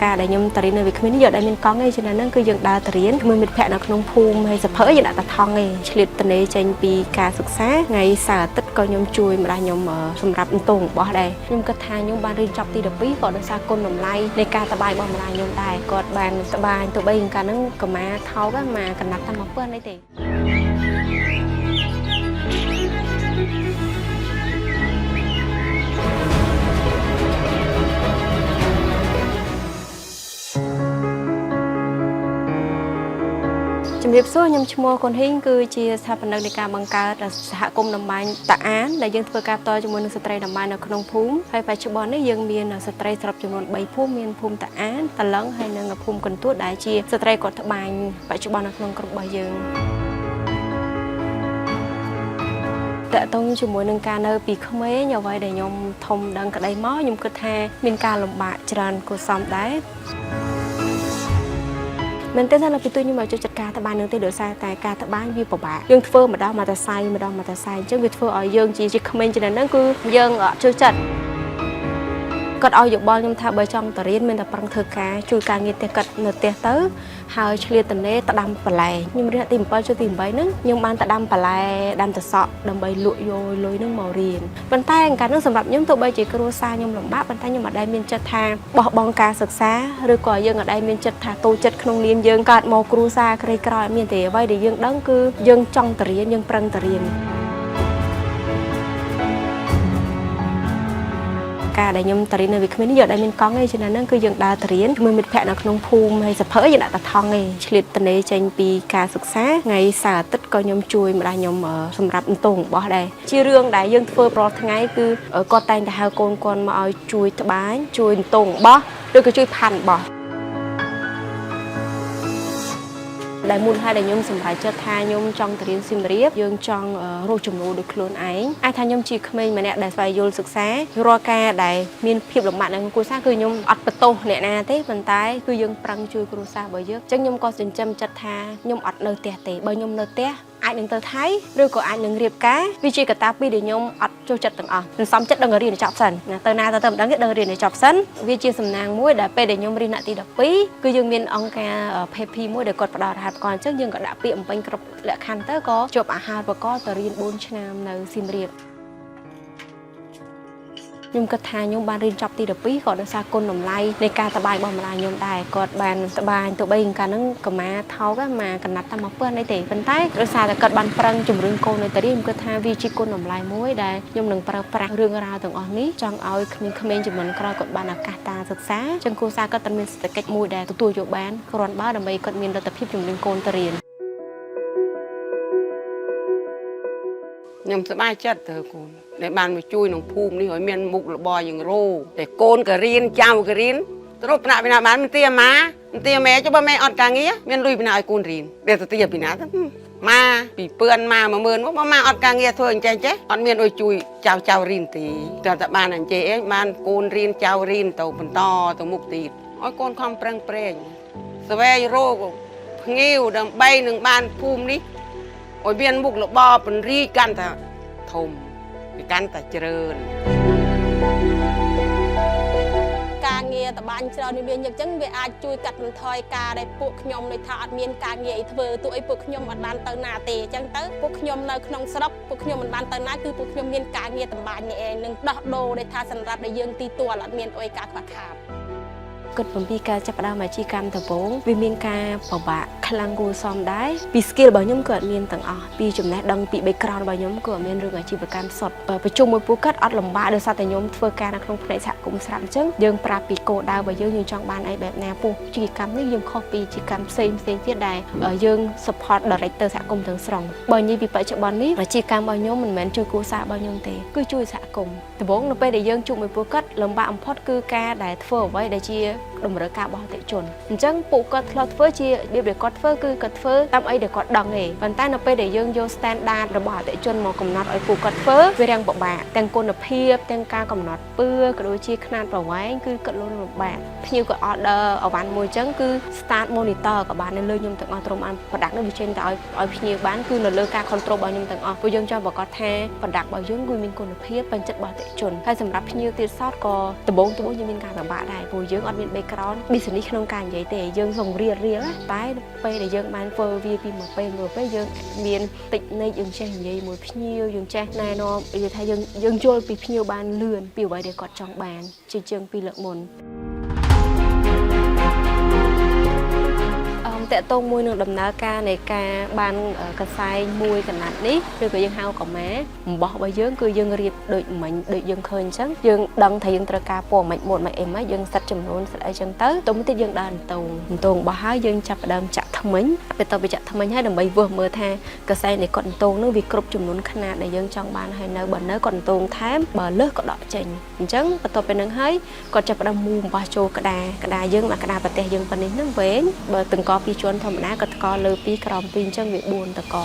ការដែលខ្ញុំទៅរៀននៅវាគ្មិននេះយកដែលមានកង់ឯងចំណានហ្នឹងគឺយើងដើរទៅរៀនជាមួយមិត្តភ័ក្តិនៅក្នុងភូមិហើយសភៅយើងដាក់តែថង់ឯងឆ្លៀតតនេចេញពីការសិក្សាថ្ងៃសៅរ៍អាទិត្យក៏ខ្ញុំជួយម្ដាយខ្ញុំសម្រាប់អន្ទងរបស់ដែរខ្ញុំគិតថាខ្ញុំបានរៀនចប់ទី12ក៏ដោយសារគុណតម្លៃនៃការត្បាញរបស់ម្ដាយខ្ញុំដែរគាត់បានត្បាញទោះបីកាលហ្នឹងកម្មាថោកមកកណាត់តែមកពឿនអីទេ ជំរាបសួរខ្ញុំឈ្មោះកុនហ៊ីងគឺជាស្ថាបនិកនៃការបង្កើតសហគមន៍តម្បាញតាអានដែលយើងធ្វើការផ្ទាល់ជាមួយនឹងស្ត្រីតម្បាញនៅក្នុងភូមិហើយបច្ចុប្បន្ននេះយើងមានស្ត្រីសរុបចំនួន3ភូមិមានភូមិតាអានតឡឹងហើយនិងភូមិកន្ទួតដែលជាស្ត្រីគាត់ត្បាញបច្ចុប្បន្ននៅក្នុងក្រុមរបស់យើងតកតងជាមួយនឹងការនៅពីក្មេងអ្វីដែលខ្ញុំធំដឹងក្តីមកខ្ញុំគិតថាមានការលំបាកច្រើនគួរសមដែរ មែនទែនថានៅពីទូខ្ញុំមកចូលចិត្តការត្បាញនឹងទេដោយសារតែការត្បាញវាពិបាកយើងធ្វើម្ដងមកតែសៃម្ដងមកតែសៃអញ្ចឹងវាធ្វើឲ្យយើងជាក្មេងចំណេះហ្នឹងគឺយើងអត់ចូលចិត្តគាត់ឲ្យយោបល់ខ្ញុំថាបើចង់ទៅរៀនមានតែប្រឹងធ្វើការជួយការងារផ្ទះគាត់នៅផ្ទះទៅហើយឆ្លៀតតនេត្ដាំបន្លែខ្ញុំរៀនទី7ចូលទី8ហ្នឹងខ្ញុំបានត្ដាំបន្លែដាំតសក់ដើម្បីលក់យកលុយហ្នឹងមករៀនប៉ុន្តែកាលនោះសម្រាប់ខ្ញុំទោះបីជាគ្រួសារខ្ញុំលំបាកប៉ុន្តែខ្ញុំអត់ដែលមានចិត្តថាបោះបង់ការសិក្សាឬក៏យើងអត់ដែលមានចិត្តថាតូចចិត្តក្នុងនាមយើងកើតមកគ្រួសារក្រីក្រអត់មានទេអ្វីដែលយើងដឹងគឺយើងចង់ទៅរៀនយើងប្រឹងទៅរៀន ការដែលខ្ញុំទៅរៀននៅវាគ្មិននេះយកដែលមានកង់ឯងចំណានហ្នឹងគឺយើងដើរទៅរៀនជាមួយមិត្តភ័ក្តិនៅក្នុងភូមិហើយសភៅយើងដាក់តែថង់ឯងឆ្លៀតតនេចេញពីការសិក្សាថ្ងៃសៅរ៍អាទិត្យក៏ខ្ញុំជួយម្ដាយខ្ញុំសម្រាប់អន្ទងរបស់ដែរជារឿងដែលយើងធ្វើរាល់ថ្ងៃគឺគាត់តែងតែហៅកូនគាត់មកឲ្យជួយត្បាញជួយអន្ទងរបស់ឬក៏ជួយផាន់របស់ ដែលមូលហេតុដែលខ្ញុំសម្រេចចិត្តថាខ្ញុំចង់ទៅរៀនសៀមរាបយើងចង់រកចំណូលដោយខ្លួនឯងអាចថាខ្ញុំជាក្មេងម្នាក់ដែលស្វែងយល់សិក្សារាល់ការដែលមានភាពលំបាកនៅក្នុងគ្រួសារគឺខ្ញុំអត់បន្ទោសអ្នកណាទេប៉ុន្តែគឺយើងប្រឹងជួយគ្រួសាររបស់យើងអញ្ចឹងខ្ញុំក៏ចិញ្ចឹមចិត្តថាខ្ញុំអត់នៅផ្ទះទេបើខ្ញុំនៅផ្ទះអាចនឹងទៅថៃឬក៏អាចនឹងរៀបការវាជាកត្តាពីរដែលខ្ញុំអត់ចូលចិត្តទាំងអស់មិនសមចិត្តដឹងរៀនឲ្យចប់សិនណាទៅណាទៅទៅមិនដឹងទេដឹងរៀនឲ្យចប់សិនវាជាសំណាងមួយដែលពេលដែលខ្ញុំរៀនថ្នាក់ទី12គឺយើងមានអង្គការ PP មួយដែលគាត់ផ្ដល់អាហារូបករណ៍អញ្ចឹងយើងក៏ដាក់ពាក្យបំពេញគ្រប់លក្ខខណ្ឌទៅក៏ជាប់អាហារូបករណ៍ទៅរៀន4ឆ្នាំនៅសៀមរាប ខ្ញុំគិតថាខ្ញុំបានរៀនចប់ទី12ក៏ដោយសារគុណតម្លៃនៃការត្បាញរបស់ម្ដាយខ្ញុំដែរគាត់បានត្បាញទោះបីកាលហ្នឹងកម្មាថោកមកកណាត់តែមកពឿនអីទេប៉ុន្តែដោយសារតែគាត់បានប្រឹងជំរុញកូននៅទៅរៀនខ្ញុំគិតថាវាជាគុណតម្លៃមួយដែលខ្ញុំនឹងប្រើប្រាស់រឿងរ៉ាវទាំងអស់នេះចង់ឲ្យក្មេងៗជំនាន់ក្រោយគាត់បានឱកាសការសិក្សាចឹងគ្រួសារគាត់ត្រូវមានសេដ្ឋកិច្ចមួយដែលទទួលយកបានគ្រាន់បើដើម្បីគាត់មានលទ្ធភាពជំរុញកូនទៅរៀន ខ្ញុំសប្បាយចិត្តទៅកូនដែលបានមកជួយក្នុងភូមិនេះឲ្យមានមុខរបរយ៉ាងរោតែកូនក៏រៀនចៅក៏រៀនទៅប្រាក់ពីណាបានមិនទាម៉ាមិនទាម៉ែចុះបើម៉ែអត់ការងារមានលុយពីណាឲ្យកូនរៀនវាទៅទាពីណាទៅម៉ាពីពឿនម៉ា10000មកបើម៉ាអត់ការងារធ្វើអញ្ចេះចេះអត់មានអុយជួយចៅចៅរៀនទេតែតែបានអញ្ចេះឯងបានកូនរៀនចៅរៀនទៅបន្តទៅមុខទៀតឲ្យកូនខំប្រឹងប្រែងស្វែងរកភ្ងាវដើម្បីនឹងបានភូមិនេះ ឲ្យមានមុខរបរពន្រីកកាន់តែធំវាកាន់តែច្រើន ការងារតបាញ់ច្រើននេះវាញឹកចឹងវាអាចជួយកាត់បន្ថយការដែលពួកខ្ញុំដូចថាអត់មានការងារអីធ្វើទោះអីពួកខ្ញុំអត់បានទៅណាទេអញ្ចឹងទៅពួកខ្ញុំនៅក្នុងស្រុកពួកខ្ញុំមិនបានទៅណាគឺពួកខ្ញុំមានការងារតបាញ់នេះឯងនឹងដោះដូរដែលថាសម្រាប់ដែលយើងទីទួលអត់មានអីការខ្វះខាត គិតអំពីការចាប់ផ្ដើមអាជីវកម្មដំបូងវាមានការពិបាកខ្លាំងគួរសមដែរពី skill របស់ខ្ញុំគឺអត់មានទាំងអស់ពីចំណេះដឹងពី background របស់ខ្ញុំគឺអត់មានរឿងអាជីវកម្មសុទ្ធបើប្រជុំមួយពួកគាត់អត់លំបាកដោយសារតែខ្ញុំធ្វើការនៅក្នុងផ្នែកសហគមន៍ស្រាប់អញ្ចឹងយើងប្រាប់ពីគោលដៅរបស់យើងយើងចង់បានអីបែបណាពោះអាជីវកម្មនេះយើងខុសពីអាជីវកម្មផ្សេងផ្សេងទៀតដែលយើង support director សហគមន៍ទាំងស្រុងបើនិយាយពីបច្ចុប្បន្ននេះអាជីវកម្មរបស់ខ្ញុំមិនមែនជួយគ្រួសាររបស់ខ្ញុំទេគឺជួយសហគមន៍ដំបូងនៅពេលដែលយើងជួបមួយពួកគាត់លំបាកបំផុតគឺការដែលធ្វើអ្វីដែលជាតម្រូវការរបស់អតិថិជនអញ្ចឹងពួកគាត់ធ្លាប់ធ្វើជារបៀបដែលគាត់ធ្វើគឺគាត់ធ្វើតាមអីដែលគាត់ដឹងឯងប៉ុន្តែនៅពេលដែលយើងយក standard របស់អតិថិជនមកកំណត់ឲ្យពួកគាត់ធ្វើវារាងពិបាកទាំងគុណភាពទាំងការកំណត់ពឿក៏ដូចជាខ្នាតប្រវែងគឺគាត់លំបាកភ្ញៀវក៏ order អវ៉ាន់មួយអញ្ចឹងគឺ start monitor ក៏បាននៅលើខ្ញុំទាំងអស់ត្រឹមអាន product នេះវាចេញទៅឲ្យឲ្យភ្ញៀវបានគឺនៅលើការ control របស់ខ្ញុំទាំងអស់ព្រោះយើងចង់ប្រកាសថា product របស់យើងគឺមានគុណភាពពេញចិត្តរបស់អតិថិជនហើយសម្រាប់ភ្ញៀវទៀតសោតក៏ដំបូងដំបូងយើងមានការពិបាកដែរព្រោះយើងអត់មាន background business ក្នុងការនិយាយទេយើងសូមរៀនរៀលតែពេលដែលយើងបានធ្វើវាពីមួយពេលមួយពេលយើងមានតិចនិចយើងចេះនិយាយមួយភ្ញៀវយើងចេះណែនាំនិយាយថាយើងយើងយល់ពីភ្ញៀវបានលឿនពីអ្វីដែលគាត់ចង់បានជាជាងពីលើកមុន អមតកតងមួយនឹងដំណើរការនៃការបានកសែងមួយកណាត់នេះឬក៏យើងហៅកម្មាអំបោះរបស់យើងគឺយើងរៀបដូចមិញដូចយើងឃើញអញ្ចឹងយើងដឹងថាយើងត្រូវការពណ៌មិនម៉ូតមិនអីមិនយើងសិតចំនួនសិតអីចឹងទៅទៅមួយទៀតយើងដើរអន្តងអន្តងបោះហើយយើងចាប់ផ្ដើមចាក់ថ្មិញពេលទៅចាក់ថ្មិញហើយដើម្បីវើសមើលថាកសែងនៃកត់អន្តងនោះវាគ្រប់ចំនួនຂະຫນាតដែលយើងចង់បានហើយនៅបើនៅកត់អន្តងថែមបើលើសក៏ដកចេញអញ្ចឹងបន្ទាប់ពីនឹងហើយគាត់ចាប់ផ្ដើមមូអំបោះចូលក្តារក្តារយើងមកក្តារប្រទេសយើងប៉ុណ្នេះហ្នឹងវែងបើតង្កពីរជាន់ធម្មតាក៏តកលើពីរក្រោមពីរអញ្ចឹងវា4តក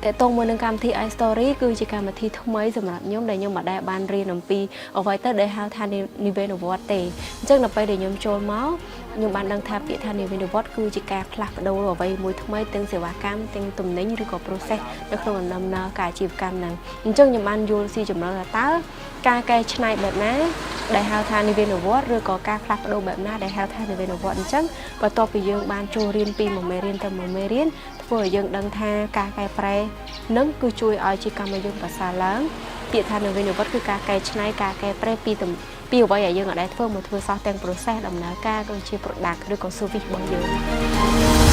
តកតងមួយនឹងកម្មវិធី iStory គឺជាកម្មវិធីថ្មីសម្រាប់ខ្ញុំដែលខ្ញុំមិនដែលបានរៀនអំពីអ្វីទៅដែលហៅថានិវេនវត្តទេអញ្ចឹងដល់ពេលដែលខ្ញុំចូលមកខ្ញុំបានដឹងថាពាក្យថានិវេនវត្តគឺជាការផ្លាស់ប្ដូរអ្វីមួយថ្មីទាំងសេវាកម្មទាំងទំនិញឬក៏ process នៅក្នុងដំណើរការអាជីវកម្មហ្នឹងអញ្ចឹងខ្ញុំបានយល់ស៊ីជម្រៅថាតើការកែច្នៃបែបណាដែលហៅថានិវេនវត្តឬក៏ការផ្លាស់ប្ដូរបែបណាដែលហៅថានិវេនវត្តអញ្ចឹងបន្ទាប់ពីយើងបានចូលរៀនពីមួយមេរៀនទៅមួយមេរៀនធ្វើឲ្យយើងដឹងថាការកែប្រែនឹងគឺជួយឲ្យជាកម្មយើងប្រសើរឡើងពាក្យថានិវេនវត្តគឺការកែច្នៃការកែប្រែពីទំពីអ្វីដែលយើងអាចធ្វើមកធ្វើសោះទាំង process ដំណើរការក៏ជា product ឬក៏ service របស់យើង។